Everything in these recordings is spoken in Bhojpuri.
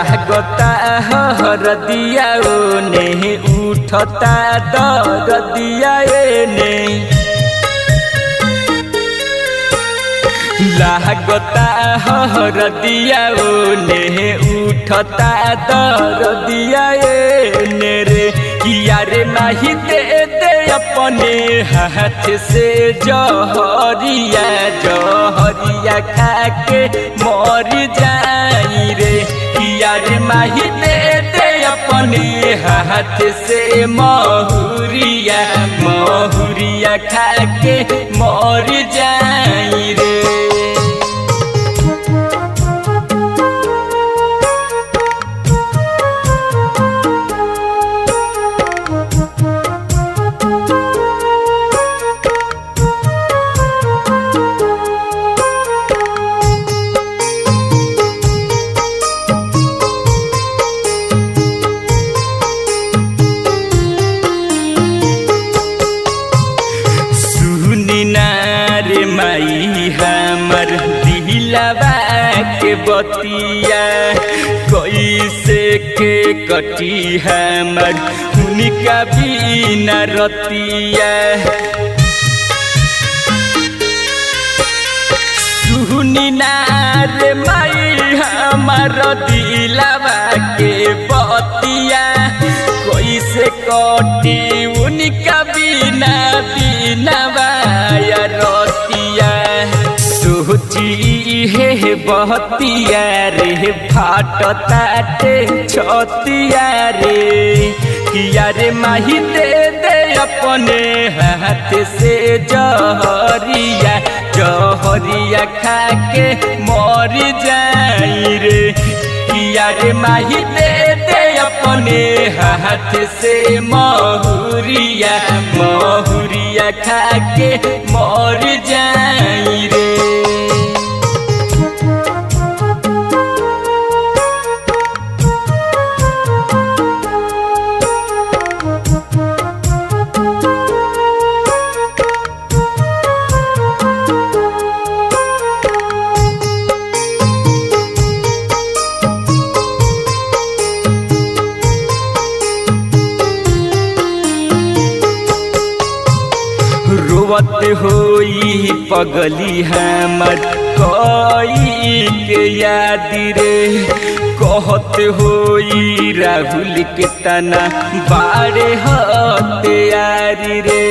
लागता हरदिया ओने उठता दरदिया एने। लागता हरदिया ओने उठता दरदिया एने रे। किया रे माही दे दे अपने हाथ से जहरिया, जहरिया खा के मर जाई रे। किया रे माही दे दे अपने हाथ से महुरिया, महुरिया खा के मर जाई रे। रे माई हमर दिलवा के बतिया, कैसे के कटी हमर उनका बिना रतिया। सुनी ना रे माई हमर दिलवा के बतिया, कैसे कटी उनका बिना बिना रतिया। सोची हे बहतिया रे फाटता छतिया रे। किया रे माही दे दे अपने हाथ से जहरिया, जहरिया खा के मर जाई रे। किया रे माही दे दे अपने हाथ से महुरिया, महुरिया खा के मर जाई रे। रोवत होई पगली हमर कोई के याद रे, कहत होई राहुल के तना बाड़े हत्यारी रे।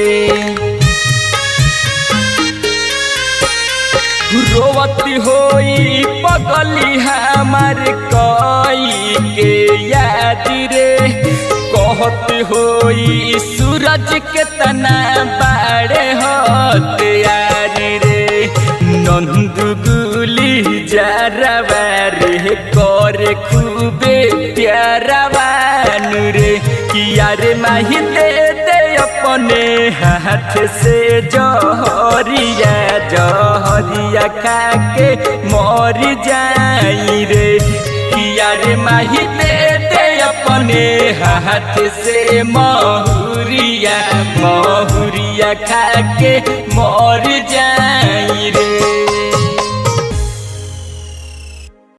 रोवत होई पगली हमर कोई के याद रे, कहत होई सूरज के तना बाड़े हत्यारी रे। नंद गुली जरवा रे कर खूबे प्यारवा रे। किया रे माही दे दे अपने हाथ से जहरिया, जहरिया खा के मर जाई रे। किया रे माही दे दे अपने हाथ से महुरिया, महुरिया खा के मर जाई।